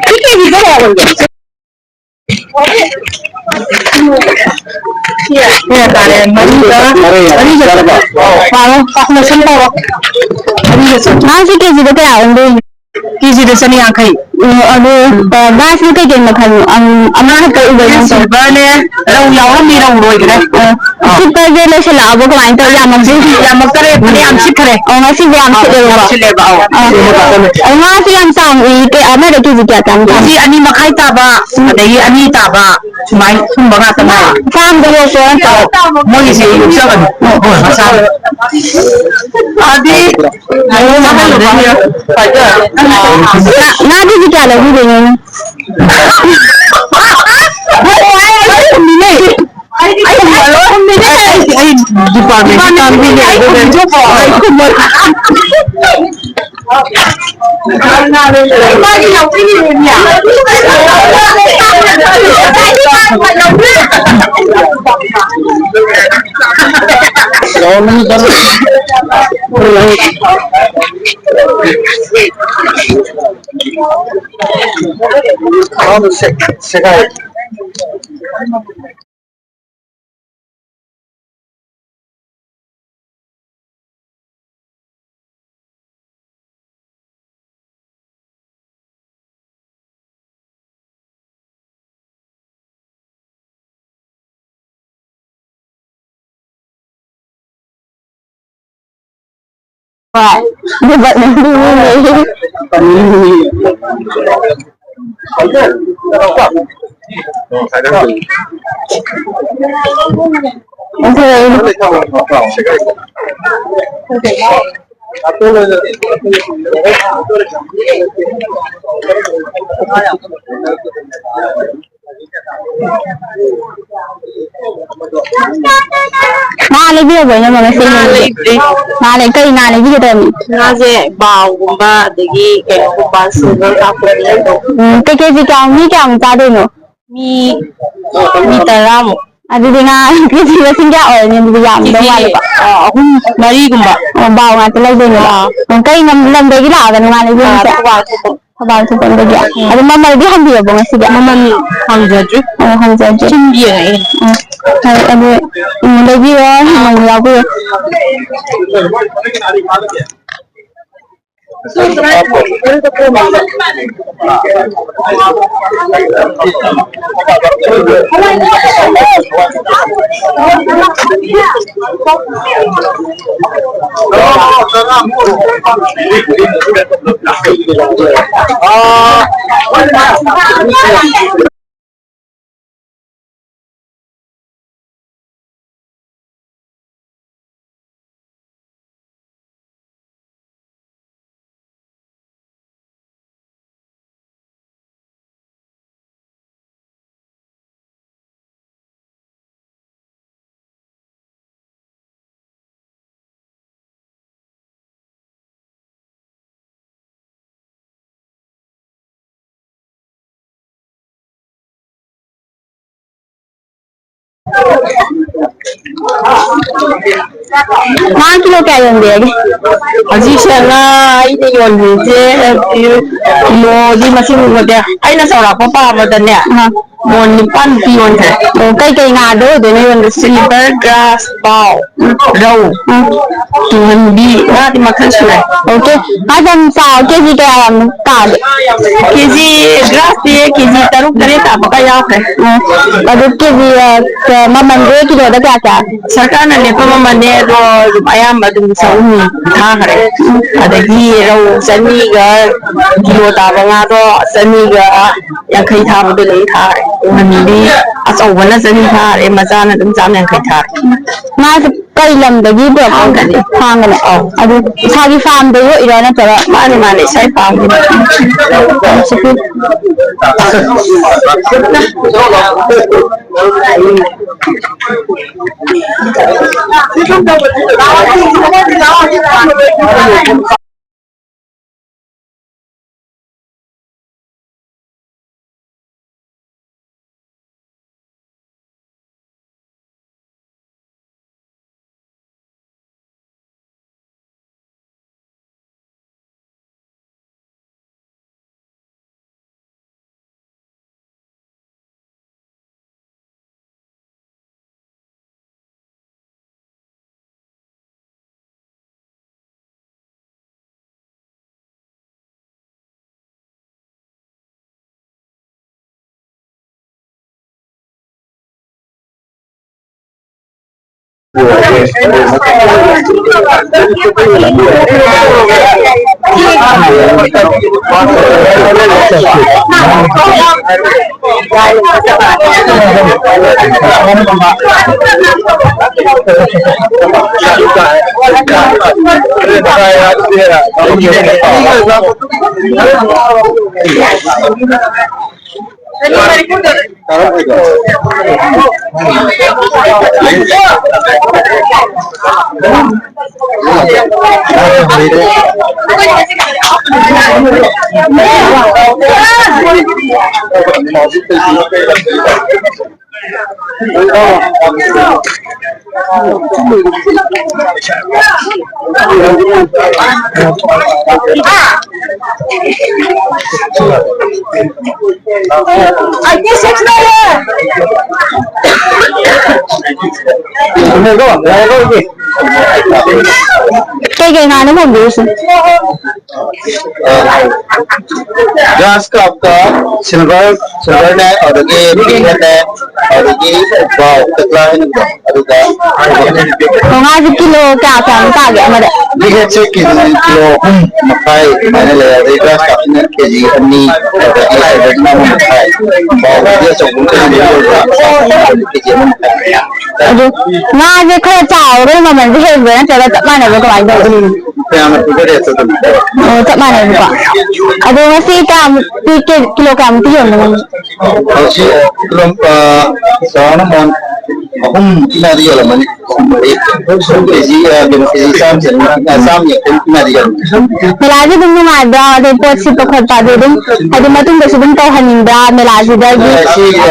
ꯁꯤ ꯀꯦꯖꯤꯗ ꯀꯌꯥ ꯑꯣꯏꯒꯦ? ꯁꯤ ꯀꯌꯥ ꯇꯥꯔꯦ? ꯃꯔꯤꯒ, ꯃꯔꯤꯒ, ꯄꯥꯔꯣ, calculation ꯇꯧꯔꯣ꯫ ꯃꯔꯤꯒ ꯆꯅꯤ꯫ ꯉꯥꯁꯤ ꯀꯦꯖꯤꯗ ꯀꯌꯥ ꯑꯣꯟꯗꯣꯏꯅꯣ? ꯀꯦꯖꯤꯗ ꯆꯅꯤ ꯌꯥꯡꯈꯩ꯫ ꯑꯣ, ꯑꯗꯨ, ꯑ, ꯉꯥꯁꯤꯅ ꯀꯩꯀꯩ ꯃꯈꯜꯅꯣ? ꯑꯝ, ꯑꯃ ꯈꯛꯇ ꯎꯕ ꯅꯠꯇ꯭ꯔꯣ? Silverꯅꯦ, ꯔꯧ ꯌꯥꯎꯔꯝꯃꯤ, ꯔꯧ ꯂꯣꯏꯈ꯭ꯔꯦ꯫ ꯑ, ꯑꯥ꯫ ꯁꯤꯠꯄꯁꯦ ꯂꯣꯏꯁꯤꯜꯂꯛꯑꯕꯣ? ꯀꯃꯥꯏꯅ ꯇꯧꯋꯤ? ꯌꯥꯝꯃꯛꯇ꯭ꯔꯤ? ꯌꯥꯝꯃꯛꯇꯔꯦ, ꯐꯅꯌꯥꯝ ꯁꯤꯠꯈ꯭ꯔꯦ꯫ ꯑꯣ, ꯉꯁꯤꯁꯦ ꯌꯥꯝ ꯑꯥ, ꯁꯤꯠꯂꯦꯕꯀꯣ? ꯌꯥꯝ ꯁꯤꯠꯂꯦꯕ, ꯑꯧ꯫ ꯑꯥ꯫ ꯑꯗꯣ ꯉꯥꯁꯦ ꯌꯥꯝ ꯆꯥꯎꯅ ꯎꯏ꯫ ꯀꯦ-, ꯑꯃꯗ ꯀꯦꯖꯤ ꯀꯌꯥ ꯀꯌꯥꯃꯨꯛ ꯇꯥꯒꯦ? ꯀꯦꯖꯤ ꯑꯅꯤ ꯃꯈꯥꯏ ꯇꯥꯕ, ꯑꯗꯒꯤ ꯑꯅꯤ ꯇꯥꯕ, ꯁꯨꯃꯥꯏꯅ ꯁꯨꯝꯕ ꯉꯥꯛꯇ ꯉꯥꯏꯔꯦ꯫ ꯐꯥꯝꯗ ꯌꯣꯛꯄ꯭ꯔꯣ ꯅꯠꯇ꯭ꯔꯒ? ꯃꯣꯏꯒꯤꯁꯦ ꯌꯣꯛꯆꯕꯅꯤ, ꯃꯆꯥ꯫ ꯐꯥꯗꯤ, ꯉꯥ-, ꯉꯥ ꯀꯦꯖꯤ ꯀꯌꯥ ꯂꯧꯕꯤꯗꯣꯏꯅꯣ? ꯑꯩ, ꯑꯩ, ꯑꯩ, ꯑꯩ department ꯀꯤ ꯀꯥꯡꯕꯨꯅꯦ, ꯑꯗꯨꯅꯦ꯫ ꯍꯣꯏ꯫ ꯗꯦꯕꯠꯅ ꯂꯨꯅꯦ꯫ ꯑꯣꯟꯊꯣꯔꯛꯏꯅꯦ꯫ ꯉꯥ ꯂꯩꯕꯤꯔꯕꯣ, ꯏꯅꯝꯃ, ꯉꯁꯤ? ꯉꯥ ꯂꯩꯗ꯭ꯔꯤ꯫ ꯉꯥ ꯂꯩ-, ꯀꯔꯤ ꯉꯥ ꯂꯩꯕꯤꯒꯗꯕꯅꯤ? ꯉꯥꯁꯦ ꯕꯥꯎꯒꯨꯝꯕ, ꯑꯗꯒꯤ ꯀꯩꯅꯣꯒꯨꯝꯕ, silver carp ꯀꯨꯝꯕ꯫ ꯎꯝ, ꯀꯩ ꯀꯦꯖꯤ ꯀꯌꯥꯃꯨꯛ, ꯃꯤ ꯀꯌꯥꯃꯨꯛ ꯆꯥꯗꯣꯏꯅꯣ? ꯃꯤ, ꯃꯤ ꯇꯔꯥꯃꯨꯛ꯫ ꯑꯗꯨꯗꯤ ꯉꯥ ꯀꯦꯖꯤ ꯃꯁꯤꯡ ꯀꯌꯥ ꯑꯣꯏꯔꯅꯤ? ꯑꯗꯨꯗꯤ ꯌꯥꯝꯗꯧ ꯀꯦꯖꯤ, ꯃꯥꯜꯂꯦꯀꯣ꯫ ꯑ, ꯑꯍꯨꯝ, ꯃꯔꯤꯒꯨꯝꯕ꯫ ꯑꯣ, ꯕꯥꯎ ꯉꯥꯛꯇ ꯂꯩꯗꯣꯏꯅꯦꯕ꯫ ꯑꯥ꯫ ꯑꯣ, ꯀꯩ ꯂꯝ-, ꯂꯝꯗꯒꯤ ꯂꯥꯛꯑꯒꯅꯣ ꯉꯥ ꯂꯩꯕꯤꯔꯤꯁꯦ? ꯑꯥ, ꯊꯧꯕꯥꯜ ꯈꯨꯡꯎꯞ꯫ ꯊꯧꯕꯥꯜ ꯈꯨꯡꯎꯞꯇꯒꯤ꯫ ꯎꯝ꯫ ꯑꯗꯨ ꯃꯃꯜꯗꯤ ꯍꯪꯕꯤꯔꯕꯣ ꯉꯁꯤꯒꯤ? ꯃꯃꯜ ꯍꯪꯖꯗ꯭ꯔꯤ꯫ ꯑꯣ, ꯍꯪꯖꯗ꯭ꯔꯤ꯫ ꯁꯨꯝ ꯌꯦꯡꯉꯛꯏꯅꯦ꯫ ꯑꯣ, ꯍꯣꯏ, ꯑꯗꯨ, ꯎꯝ, ꯂꯩꯕꯤꯔꯣ, ꯃꯃꯜ ꯌꯥꯎꯕꯤꯔꯣ꯫ ꯉꯥ ꯀꯤꯂꯣ ꯀꯌꯥ ꯌꯣꯟꯕꯤꯔꯒꯦ? ꯍꯧꯖꯤꯛꯁꯦ ꯉꯥ ꯑꯩꯅ ꯌꯣꯟꯕꯤꯁꯦ ꯀꯤꯂꯣꯗꯤ ꯃꯁꯤꯡ ꯎꯗꯦ꯫ ꯑꯩꯅ ꯆꯥꯎꯔꯥꯛꯄ ꯄꯥꯕꯗꯅꯦ, ꯑꯥ꯫ ꯃꯣꯟ ꯅꯤꯄꯥꯟꯃꯨꯛꯇꯤ ꯌꯣꯟꯈ꯭ꯔꯦ꯫ ꯑꯣ, ꯀꯩꯀꯩ ꯉꯥꯗ ꯑꯣꯏꯗꯣꯏꯅꯣ ꯌꯣꯟꯕꯁꯦ? Silver carp, ꯕꯥꯎ, ꯎꯝ꯫ ꯔꯧ꯫ ꯎꯝ꯫ ꯇꯨꯡꯍꯟꯕꯤ, ꯉꯥꯗꯤ ꯃꯈꯜ ꯁꯨꯔꯦ꯫ ꯑꯣꯀꯦ꯫ ꯉꯥ ꯌꯥꯝ ꯆꯥꯎ, ꯀꯦꯖꯤ ꯀꯌꯥ ꯌꯥꯝ ꯇꯥꯒꯦ? ꯀꯦꯖꯤ ꯒ꯭ꯔꯥꯁꯇꯤ ꯀꯦꯖꯤ ꯇꯔꯨꯛ ꯇꯔꯦꯠ ꯇꯥꯕꯒ ꯌꯥꯎꯈ꯭ꯔꯦ꯫ ꯑꯣ, ꯑꯗꯨ ꯀꯦꯖꯤ, ꯑ, ꯃꯃꯜꯁꯦ ꯀꯤꯂꯣꯗ ꯀꯌꯥ ꯀꯌꯥ? ꯁꯔꯀꯥꯔꯅ ꯂꯦꯞꯄ ꯃꯃꯜꯅꯦ, ꯑꯗꯣ ꯑꯗꯨꯝ ꯑꯌꯥꯝꯕ ꯑꯗꯨꯝ ꯆꯍꯨꯝ ꯊꯥꯈ꯭ꯔꯦ꯫ ꯑꯗꯒꯤ ꯔꯧ ꯆꯅꯤꯒ, ꯀꯤꯂꯣ ꯇꯥꯕ ꯉꯥꯗꯣ ꯆꯅꯤꯒ ꯌꯥꯡꯈꯩ ꯊꯥꯕꯗꯣ ꯑꯗꯨꯝ ꯊꯥꯔꯦ꯫ ꯇꯨꯡꯍꯟꯕꯤ ꯑꯆꯧꯕꯅ ꯆꯅꯤ ꯊꯥꯔꯦ, ꯃꯆꯥꯅ ꯑꯗꯨꯝ ꯆꯥꯝ ꯌꯥꯡꯈꯩ ꯊꯥꯔꯦ꯫ ꯉꯥꯁꯦ ꯀꯩ ꯂꯝꯗꯒꯤ ꯄꯨꯔꯛꯄ? ꯐꯥꯝꯗꯒꯤ꯫ ꯐꯥꯝꯗꯅꯦ? ꯑꯧ꯫ ꯑꯗꯨ ꯏꯁꯥꯒꯤ ꯐꯥꯝꯗ ꯌꯣꯛꯏꯔꯣ ꯅꯠꯇ꯭ꯔꯒ? ꯃꯥꯅꯦ, ꯃꯥꯅꯦ, ꯏꯁꯥꯒꯤ ꯐꯥꯝꯒꯤꯅꯦ꯫ ꯀꯩꯀꯩ ꯉꯥꯅꯣ ꯐꯪꯗꯣꯏꯁꯦ? ꯒ꯭ꯔꯥꯁ ꯀꯥꯞꯀ ꯁꯤꯜꯚꯔ, ꯁꯤꯜꯚꯔꯅꯦ, ꯑꯗꯒꯤ ꯄꯤꯡꯅꯦ, ꯑꯗꯒꯤ ꯕ꯭ꯔꯥꯎꯟ ꯀꯇꯂꯥ ꯍꯥꯏꯅ ꯑꯗꯨꯒ ꯉꯥꯁꯦ ꯀꯤꯂꯣ ꯀꯌꯥ ꯀꯌꯥꯃꯨꯛ ꯇꯥꯒꯦ ꯑꯃꯗ? ꯕꯤꯒꯦꯠꯁꯦ ꯀꯦꯖꯤ ꯀꯤꯂꯣ ꯑꯍꯨꯝ ꯃꯈꯥꯏ ꯑꯗꯨꯃꯥꯏꯅ ꯂꯩ, ꯑꯗꯩ ꯒ꯭ꯔꯥꯁ ꯀꯥꯞꯁꯤꯅ ꯀꯦꯖꯤ ꯑꯅꯤ, ꯑꯗꯒꯤ ꯁꯤꯜꯚꯔꯁꯤꯅ ꯑꯃ ꯃꯈꯥꯏ, ꯕ꯭ꯔꯥꯎꯟꯗꯤ ꯑꯆꯧꯕ ꯑꯃ ꯂꯩ, ꯀꯦꯖꯤ ꯑꯃ ꯃꯈꯥꯏ꯫ ꯑꯗꯨ ꯉꯥꯁꯦ ꯈꯔ ꯆꯥꯎꯔꯒꯅ ꯃꯃꯜꯁꯦ ꯍꯦꯟꯕ꯭ꯔꯥ ꯅꯠꯇ꯭ꯔꯒ ꯆꯞ ꯃꯥꯟꯅꯕ꯭ꯔꯥ, ꯀꯃꯥꯏꯅ ꯇꯧꯒꯦ? ꯑꯗꯨꯝ ꯃꯌꯥꯝꯅ ꯄꯤꯕ ꯔꯦꯠꯇꯣ ꯑꯗꯨꯝ꯫ ꯑꯣ, ꯆꯞ ꯃꯥꯟꯅꯩꯕꯀꯣ꯫ ꯑꯗꯣ ꯉꯁꯤ ꯀꯌꯥꯃꯨꯛꯇꯤ, ꯀꯦ-, ꯀꯤꯂꯣ ꯀꯌꯥꯃꯨꯛꯇꯤ ꯌꯣꯟꯕꯅꯣ? ꯍꯧꯖꯤꯛ ꯀꯤꯂꯣ, ꯑ, ꯆꯥꯎꯔꯥꯛꯅ ꯃꯣꯟ ꯑꯍꯨꯝ ꯃꯌꯥꯗꯤ ꯌꯣꯜꯂꯝꯃꯅꯤ꯫ ꯑꯍꯨꯝ ꯃꯔꯤ꯫ ꯀꯦꯖꯤ, ꯑ, ꯀꯩꯅꯣ, ꯀꯦꯖꯤ ꯆꯥꯝꯃ ꯆꯅꯤ, ꯑ, ꯆꯥꯝꯃ ꯌꯥꯡꯈꯩ ꯃꯌꯥꯗꯤ ꯌꯣꯜꯂꯝꯃꯅꯤ꯫ ꯃꯦꯂꯥꯁꯦ ꯑꯗꯨꯝ ꯅꯨꯡꯉꯥꯏꯕ꯭ꯔꯥ? ꯑꯗꯩ ꯄꯣꯠ ꯁꯤꯠꯄ ꯈꯣꯠꯄ ꯑꯗꯨ ꯑꯗꯨꯝ, ꯍꯥꯏꯗꯤ ꯃꯇꯨꯡꯗꯁꯨ ꯑꯗꯨꯝ ꯇꯧꯍꯟꯅꯤꯡꯕ꯭ꯔꯥ ꯃꯦꯂꯥꯁꯤꯗꯒꯤ? ꯑ, ꯁꯤ, ꯑ,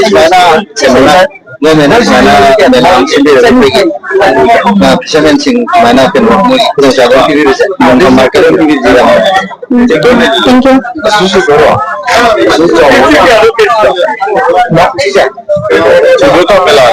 ꯁꯨꯃꯥꯏꯅ ꯀꯩꯅꯣꯅ ꯒꯣꯔꯃꯦꯟꯅ ꯁꯨꯃꯥꯏꯅ ꯀꯩꯅꯣ ꯁꯤꯟꯕꯤꯔꯒ ꯑꯩꯈꯣꯏꯒꯤ, ꯑ, ꯐꯤꯁꯔꯃꯦꯟꯁꯤꯡ ꯁꯨꯃꯥꯏꯅ ꯀꯩꯅꯣ ꯃꯣꯏ ꯈꯨꯗꯣꯡꯆꯥꯕ ꯄꯤꯕꯤꯕꯁꯦ ꯌꯥꯝꯅ ꯃꯥꯔꯀꯦꯠ ꯑꯣꯏꯅ ꯄꯤꯕꯤꯕꯁꯦ ꯌꯥꯝꯅ ꯎꯝ, thank you꯫ ꯑꯗꯨꯁꯨ ꯀꯣ, ꯑꯗꯨ ꯆꯥꯎꯕ꯫ ꯁꯤꯁꯦ? ꯁꯤꯁꯦ ꯀꯣ ꯃꯦꯂꯥ꯫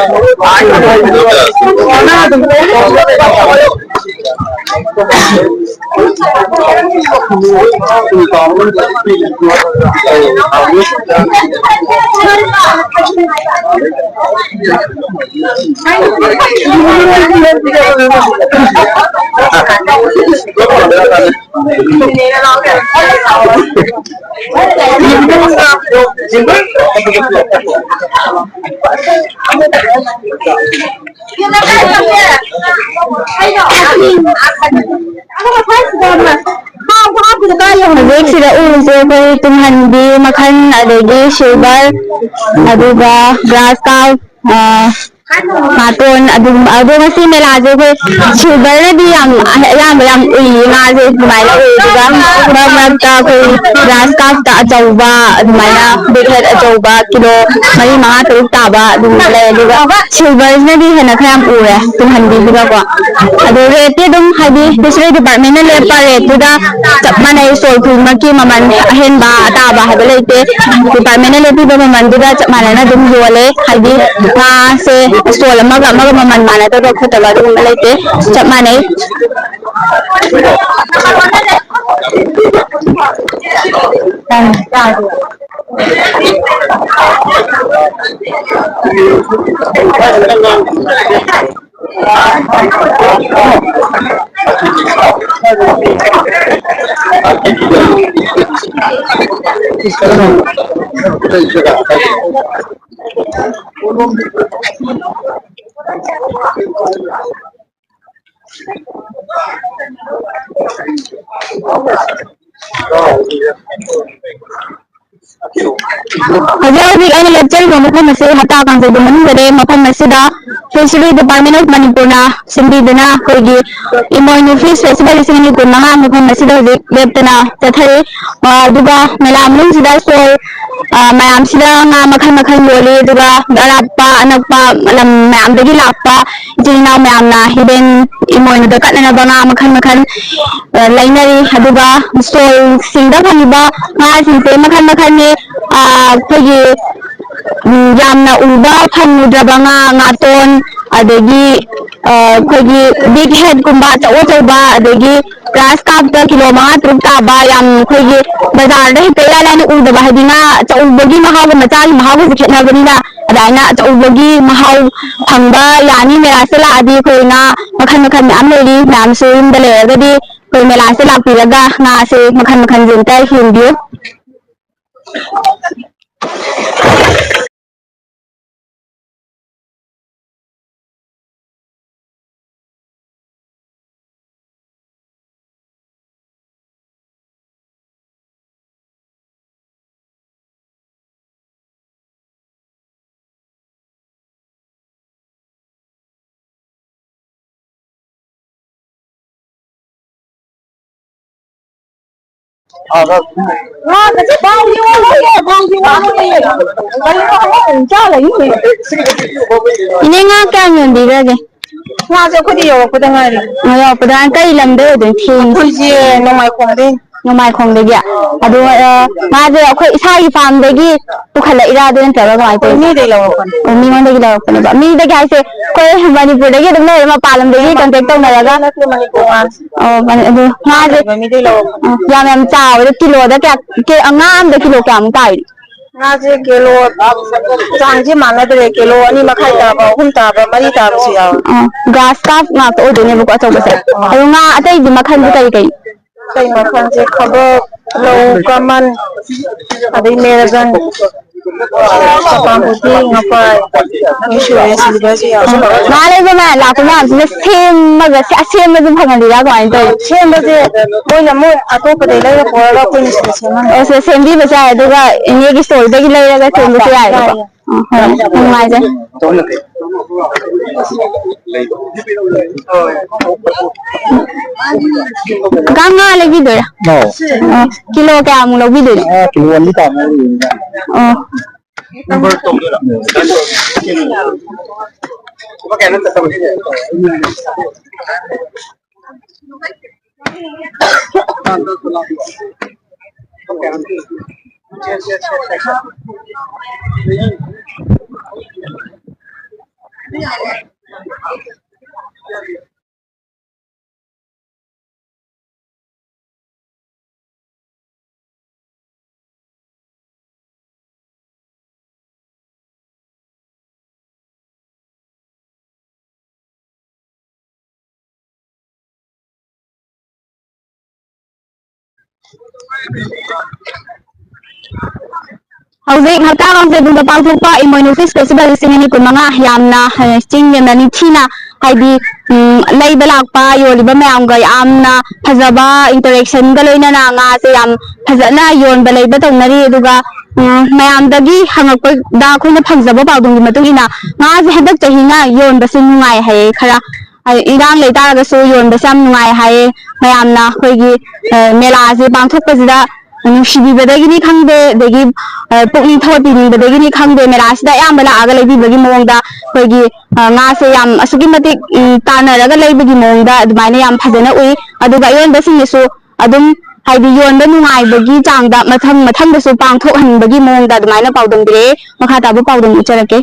ꯍꯧꯖꯤꯛ ꯁꯤꯗ ꯎꯔꯤꯁꯦ ꯑꯩꯈꯣꯏ ꯇꯨꯡꯍꯟꯕꯤ ꯃꯈꯜ, ꯑꯗꯒꯤ ꯁꯤꯜꯚꯔ, ꯑꯗꯨꯒ ꯒ꯭ꯔꯥꯁ ꯀꯥꯞ, ꯑ, ꯉꯥꯇꯣꯟ ꯑꯗꯨꯒꯨꯝꯕ꯫ ꯑꯗꯣ ꯉꯁꯤ ꯃꯦꯂꯥꯁꯦ ꯑꯩꯈꯣꯏ ꯁꯤꯜꯚꯔꯅꯗꯤ ꯌꯥꯝ ꯑꯌꯥꯝꯕ ꯌꯥꯝ ꯎꯏꯌꯦ, ꯉꯥꯁꯦ ꯑꯗꯨꯃꯥꯏꯅ ꯎꯏ꯫ ꯑꯗꯨꯒ ꯃꯔꯛ ꯃꯔꯛꯇ ꯑꯩꯈꯣꯏ ꯒ꯭ꯔꯥꯁ ꯀꯥꯞꯇ ꯑꯆꯧꯕ, ꯑꯗꯨꯃꯥꯏꯅ ꯕꯤꯛ ꯍꯦꯠ ꯑꯆꯧꯕ, ꯀꯤꯂꯣ ꯃꯔꯤ, ꯃꯉꯥ, ꯇꯔꯨꯛ ꯇꯥꯕ ꯑꯗꯨꯝ ꯂꯩ꯫ ꯑꯗꯨꯒ ꯁꯤꯜꯚꯔꯁꯤꯅꯗꯤ ꯍꯦꯟꯅ ꯈꯔ ꯌꯥꯝ ꯎꯔꯦ ꯇꯨꯡꯍꯟꯕꯤꯁꯤꯒꯀꯣ꯫ ꯑꯗꯣ ꯔꯦꯠꯇꯤ ꯑꯗꯨꯝ, ꯍꯥꯏꯗꯤ, ꯐꯤꯁꯔꯤ ꯗꯤꯄꯥꯔꯠꯃꯦꯟꯅ ꯂꯦꯞꯄ ꯔꯦꯠꯇꯨꯗ ꯆꯞ ꯃꯥꯟꯅꯩ꯫ ꯁ꯭ꯇꯣꯜ ꯈꯨꯗꯤꯡꯃꯛꯀꯤ ꯃꯃꯜ ꯑꯍꯦꯟꯕ ꯑꯇꯥꯕ ꯍꯥꯏꯕ ꯂꯩꯇꯦ꯫ ꯗꯤꯄꯥꯔꯠꯃꯦꯟꯅ ꯂꯦꯞꯄꯤꯕ ꯃꯃꯜꯗꯨꯗ ꯆꯞ ꯃꯥꯟꯅꯅ ꯑꯗꯨꯝ ꯌꯣꯜꯂꯦ꯫ ꯍꯥꯏꯗꯤ, ꯉꯥꯁꯦ ꯁ꯭ꯇꯣꯜ ꯑꯃꯒ ꯑꯃꯒ ꯃꯃꯜ ꯃꯥꯟꯅꯗꯕ ꯈꯣꯠꯇꯕ ꯑꯗꯨꯒꯨꯝꯕ ꯂꯩꯇꯦ, ꯆꯞ ꯃꯥꯟꯅꯩ꯫ ꯍꯧꯖꯤꯛ ꯍꯧꯖꯤꯛ ꯑꯩꯅ ꯂꯦꯞꯆꯔꯤꯕ ꯃꯐꯝ ꯑꯁꯤ ꯍꯇꯥ ꯀꯥꯡꯖꯩꯕꯨꯡ ꯃꯅꯨꯡꯗꯅꯦ꯫ ꯃꯐꯝ ꯑꯁꯤꯗ Fishery Department of ꯃꯅꯤꯄꯨꯔꯅ ꯁꯤꯟꯕꯤꯗꯨꯅ ꯑꯩꯈꯣꯏꯒꯤ ꯏꯃꯣꯏꯅꯨ Fish Festival ꯂꯤꯁꯤꯡ ꯑꯅꯤ ꯀꯨꯟ ꯃꯉꯥ ꯃꯐꯝ ꯑꯁꯤꯗ ꯍꯧꯖꯤꯛ ꯂꯦꯞꯇꯅ ꯆꯠꯊꯔꯤ꯫ ꯑ, ꯑꯗꯨꯒ ꯃꯦꯂꯥ ꯃꯅꯨꯡꯁꯤꯗ ꯁ꯭ꯇꯣꯜ, ꯑ, ꯃꯌꯥꯝꯁꯤꯗ ꯉꯥ ꯃꯈꯜ ꯃꯈꯜ ꯌꯣꯜꯂꯤ꯫ ꯑꯗꯨꯒ ꯑꯔꯥꯞꯄ ꯑꯅꯛꯄ ꯂꯝ ꯃꯌꯥꯝꯗꯒꯤ ꯂꯥꯛꯄ ꯏꯆꯤꯜ ꯏꯅꯥꯎ ꯃꯌꯥꯝꯅ ꯍꯤꯗꯦꯟ ꯏꯃꯣꯏꯅꯨꯗ ꯀꯠꯅꯅꯕ ꯉꯥ ꯃꯈꯜ ꯃꯈꯜ, ꯑ, ꯂꯩꯅꯔꯤ꯫ ꯑꯗꯨꯒ ꯁ꯭ꯇꯣꯜꯁꯤꯡꯗ ꯐꯪꯉꯤꯕ ꯉꯥꯁꯤꯡꯁꯦ ꯃꯈꯜ ꯃꯈꯜꯅꯤ꯫ ꯑ, ꯑꯩꯈꯣꯏꯒꯤ, ꯎꯝ, ꯌꯥꯝꯅ ꯎꯕ ꯐꯪꯉꯨꯗ꯭ꯔꯕ ꯉꯥ, ꯉꯥꯇꯣꯟ, ꯑꯗꯒꯤ, ꯑ, ꯑꯩꯈꯣꯏꯒꯤ ꯕꯤꯛ ꯍꯦꯠꯀꯨꯝꯕ ꯑꯆꯧ ꯑꯆꯧꯕ, ꯑꯗꯒꯤ ꯒ꯭ꯔꯥꯁ ꯀꯥꯞꯇ ꯀꯤꯂꯣ ꯃꯉꯥ ꯇꯔꯨꯛ ꯇꯥꯕ, ꯌꯥꯝ ꯑꯩꯈꯣꯏꯒꯤ ꯕꯖꯥꯔꯗ ꯍꯦꯛꯇ ꯏꯔꯥꯏ ꯂꯥꯏꯅ ꯎꯗꯕ, ꯍꯥꯏꯗꯤ ꯉꯥ ꯑꯆꯧꯕꯒꯤ ꯃꯍꯥꯎꯒ ꯃꯆꯥꯒꯤ ꯃꯍꯥꯎꯒꯁꯦ ꯈꯦꯠꯅꯕꯅꯤꯅ, ꯑꯗꯨꯃꯥꯏꯅ ꯑꯆꯧꯕꯒꯤ ꯃꯍꯥꯎ ꯐꯪꯕ ꯌꯥꯅꯤ꯫ ꯃꯦꯂꯥꯁꯦ ꯂꯥꯛꯑꯗꯤ ꯑꯩꯈꯣꯏ ꯉꯥ ꯃꯈꯜ ꯃꯈꯜ ꯃꯌꯥꯝ ꯂꯩꯔꯤ꯫ ꯃꯌꯥꯝꯁꯨ ꯌꯨꯝꯗ ꯂꯩꯔꯒꯗꯤ ꯑꯩꯈꯣꯏ ꯃꯦꯂꯥꯁꯦ ꯂꯥꯛꯄꯤꯔꯒ ꯉꯥꯁꯦ ꯃꯈꯜ ꯃꯈꯜꯁꯦ ꯑꯝꯇ ꯌꯦꯡꯕꯤꯌꯨ꯫ ꯏꯅꯦ, ꯉꯥ ꯀꯌꯥꯝ ꯌꯣꯟꯕꯤꯈ꯭ꯔꯒꯦ? ꯉꯥꯁꯦ ꯑꯩꯈꯣꯏꯗꯤ ꯌꯧꯔꯛꯄꯗ ꯉꯥꯏꯔꯤ꯫ ꯑꯣ, ꯌꯧꯔꯛꯄꯗ ꯉꯥꯏꯔꯤ꯫ ꯀꯔꯤ ꯂꯝꯗꯩ ꯑꯣꯏꯗꯣꯏꯅꯣ ꯊꯦꯡꯉꯤꯁꯦ? ꯑꯩꯈꯣꯏꯁꯦ ꯅꯣꯡꯃꯥꯏꯈꯣꯡꯗꯩ꯫ ꯅꯣꯡꯃꯥꯏꯈꯣꯡꯗꯒꯤ꯫ ꯑꯗꯣ, ꯑ, ꯉꯥꯁꯦ ꯑꯩꯈꯣꯏ ꯏꯁꯥꯒꯤ ꯐꯥꯔꯝꯗꯒꯤ ꯄꯨꯈꯠꯂꯛꯏꯔꯥ, ꯑꯗꯨ ꯅꯠꯇ꯭ꯔꯒ ꯀꯃꯥꯏꯅ ꯇꯧꯔꯤꯅꯣ? ꯃꯤꯗꯩ ꯂꯧꯔꯛꯄꯅꯦ꯫ ꯑꯣ, ꯃꯤꯉꯣꯟꯗꯒꯤ ꯂꯧꯔꯛꯄꯅꯦꯕ꯫ ꯃꯤꯗꯒꯤ ꯍꯥꯏꯁꯦ ꯑꯩꯈꯣꯏ ꯃꯅꯤꯄꯨꯔꯗꯒꯤ ꯑꯗꯨꯝ ꯂꯩꯔ ꯃꯄꯥꯟ ꯂꯝꯗꯒꯤ ꯀꯟꯇꯦꯛ ꯇꯧꯅꯔꯒ? ꯅꯠꯇꯦ, ꯃꯅꯤꯄꯨꯔ ꯉꯥꯁꯦ꯫ ꯑꯣ, ꯃꯅꯤ-, ꯑꯗꯨ ꯉꯥꯁꯦ ꯂꯩꯕ ꯃꯤꯗꯩ ꯂꯧꯔꯛꯄꯅꯦ꯫ ꯑꯣ, ꯌꯥꯝ ꯌꯥꯝ ꯆꯥꯎꯋꯦ꯫ ꯑꯗꯣ ꯀꯤꯂꯣꯗ ꯀꯌꯥ, ꯀꯦ-, ꯉꯥ ꯑꯝꯗ ꯀꯤꯂꯣ ꯀꯌꯥꯃꯨꯛ ꯇꯥꯔꯤꯅꯣ? ꯉꯥꯁꯦ ꯀꯤꯂꯣ ꯆꯥꯡꯁꯦ ꯃꯥꯟꯅꯗ꯭ꯔꯦ, ꯀꯤꯂꯣ ꯑꯅꯤ ꯃꯈꯥꯏ ꯇꯥꯕ, ꯑꯍꯨꯝ ꯇꯥꯕ, ꯃꯔꯤ ꯇꯥꯕꯁꯨ ꯌꯥꯎꯋꯦ꯫ ꯑ, ꯒ꯭ꯔꯥꯁ ꯀꯥꯔꯞ ꯉꯥꯛꯇ ꯑꯣꯏꯗꯣꯏꯅꯦꯕꯀꯣ, ꯑꯆꯧꯕꯁꯦ꯫ ꯑꯗꯣ ꯉꯥ ꯑꯇꯩꯗꯤ ꯃꯈꯜꯗꯤ ꯀꯔꯤ ꯀꯔꯤ? ꯑꯇꯩ ꯃꯈꯜꯁꯦ ꯈꯕꯛ, ꯔꯧ, ꯀꯃꯟ, ꯑꯗꯩ ꯃꯦꯔꯒꯟ, ꯄꯥꯄꯥꯝꯕꯨꯗꯤ, ꯉꯄꯥꯏ, ꯂꯣꯏ ꯁꯨꯔꯦ, ꯁꯤꯜꯚꯔꯁꯨ ꯌꯥꯎꯋꯦ꯫ ꯉꯥ ꯂꯩꯕ ꯃꯌꯥꯝ ꯂꯥꯛꯄ ꯃꯌꯥꯝꯁꯤꯅ ꯁꯦꯝꯃꯒ, ꯁꯦ-, ꯑꯁꯦꯝꯕꯁꯨ ꯐꯪꯍꯜꯂꯤꯔꯥ ꯀꯃꯥꯏꯅ ꯇꯧꯔꯤꯅꯣ? ꯁꯦꯝꯕꯁꯦ ꯃꯣꯏꯅ ꯑꯃꯨꯛ ꯑꯇꯣꯞꯄꯗꯩ ꯂꯩꯔ ꯄꯨꯔꯒ ꯑꯩꯈꯣꯏꯅ ꯁꯤꯗ ꯁꯦꯝꯍꯟꯕ꯫ ꯑꯣ, ꯁꯤꯗ ꯁꯦꯝꯕꯤꯕꯁꯨ ꯌꯥꯏ, ꯑꯗꯨꯒ ꯏꯅꯦꯒꯤ ꯁ꯭ꯇꯣꯔꯗꯒꯤ ꯂꯩꯔꯒ ꯁꯦꯝꯕꯁꯨ ꯌꯥꯏꯌꯦꯕꯀꯣ? ꯌꯥꯏꯌꯦ꯫ ꯑ, ꯍꯣꯏ, ꯌꯥꯝ ꯅꯨꯡꯉꯥꯏꯖꯔꯦ꯫ ꯀꯀꯥ, ꯉꯥ ꯂꯩꯕꯤꯗꯣꯏꯔꯥ? ꯑꯧ꯫ ꯑ, ꯀꯤꯂꯣ ꯀꯌꯥꯃꯨꯛ ꯂꯧꯕꯤꯗꯣꯏꯅꯣ? ꯑ, ꯀꯤꯂꯣ ꯑꯅꯤ ꯇꯥꯃꯨꯛ ꯂꯧꯕꯤꯗꯣꯏꯅꯤ꯫ ꯑꯣ꯫ ꯍꯧꯖꯤꯛ ꯍꯞꯇꯥ ꯀꯥꯡꯖꯩꯕꯨꯡꯗ ꯄꯥꯡꯊꯣꯛꯄ ꯏꯃꯣꯏꯅꯨ ꯐꯤꯁ ꯐꯦꯁꯇꯤꯚꯦꯜ ꯂꯤꯁꯤꯡ ꯑꯅꯤ ꯀꯨꯟꯃꯉꯥ ꯌꯥꯝꯅ, ꯑ, ꯆꯤꯡ ꯌꯥꯝꯅ ꯅꯤꯡꯊꯤꯅ, ꯍꯥꯏꯗꯤ, ꯎꯝ, ꯂꯩꯕ ꯂꯥꯛꯄ ꯌꯣꯜꯂꯤꯕ ꯃꯌꯥꯝꯒ ꯌꯥꯝꯅ ꯐꯖꯕ ꯏꯟꯇꯔꯦꯛꯁꯟꯒ ꯂꯣꯏꯅꯅ ꯉꯥꯁꯦ ꯌꯥꯝ ꯐꯖꯅ ꯌꯣꯟꯕ ꯂꯩꯕ ꯇꯧꯅꯔꯤ꯫ ꯑꯗꯨꯒ, ꯎꯝ, ꯃꯌꯥꯝꯗꯒꯤ ꯍꯪꯉꯛꯄꯗ ꯑꯩꯈꯣꯏꯅ ꯐꯪꯖꯕ ꯄꯥꯎꯗꯝꯒꯤ ꯃꯇꯨꯡ ꯏꯟꯅ ꯉꯥꯁꯦ ꯍꯟꯗꯛ ꯆꯍꯤꯅ ꯌꯣꯟꯕꯁꯦ ꯅꯨꯡꯉꯥꯏ ꯍꯥꯏꯌꯦ ꯈꯔ꯫ ꯍꯥꯏ-, ꯏꯔꯥꯡ ꯂꯩꯇꯥꯔꯒꯁꯨ ꯌꯣꯟꯕꯁꯦ ꯌꯥꯝ ꯅꯨꯡꯉꯥꯏ ꯍꯥꯏꯌꯦ꯫ ꯃꯌꯥꯝꯅ ꯑꯩꯈꯣꯏꯒꯤ, ꯑ, ꯃꯦꯂꯥꯁꯦ ꯄꯥꯡꯊꯣꯛꯄꯁꯤꯗ ꯅꯨꯡꯁꯤꯕꯤꯕꯗꯒꯤꯅꯤ ꯈꯪꯗꯦ, ꯑꯗꯒꯤ, ꯑ, ꯄꯨꯛꯅꯤꯡ ꯊꯧꯒꯠꯄꯤꯅꯤꯡꯕꯗꯒꯤꯅꯤ ꯈꯪꯗꯦ, ꯃꯦꯂꯥꯁꯤꯗ ꯑꯌꯥꯝꯕ ꯂꯥꯛꯑꯒ ꯂꯩꯕꯤꯕꯒꯤ ꯃꯑꯣꯡꯗ ꯑꯩꯈꯣꯏꯒꯤ, ꯑ, ꯉꯥꯁꯦ ꯌꯥꯝ ꯑꯁꯨꯛꯀꯤ ꯃꯇꯤꯛ, ꯎꯝ, ꯇꯥꯟꯅꯔꯒ ꯂꯩꯕꯒꯤ ꯃꯑꯣꯡꯗ ꯑꯗꯨꯃꯥꯏꯅ ꯌꯥꯝ ꯐꯖꯅ ꯎꯏ꯫ ꯑꯗꯨꯒ ꯑꯌꯣꯟꯕꯁꯤꯡꯅꯁꯨ ꯑꯗꯨꯝ, ꯍꯥꯏꯗꯤ, ꯌꯣꯟꯕ ꯅꯨꯡꯉꯥꯏꯕꯒꯤ ꯆꯥꯡꯗ ꯃꯊꯪ ꯃꯊꯪꯗꯁꯨ ꯄꯥꯡꯊꯣꯛꯍꯟꯅꯤꯡꯕꯒꯤ ꯃꯑꯣꯡꯗ ꯑꯗꯨꯃꯥꯏꯅ ꯄꯥꯎꯗꯝꯕꯤꯔꯛꯑꯦ꯫ ꯃꯈꯥ ꯇꯥꯕ ꯄꯥꯎꯗꯝ ꯎꯠꯆꯔꯛꯀꯦ꯫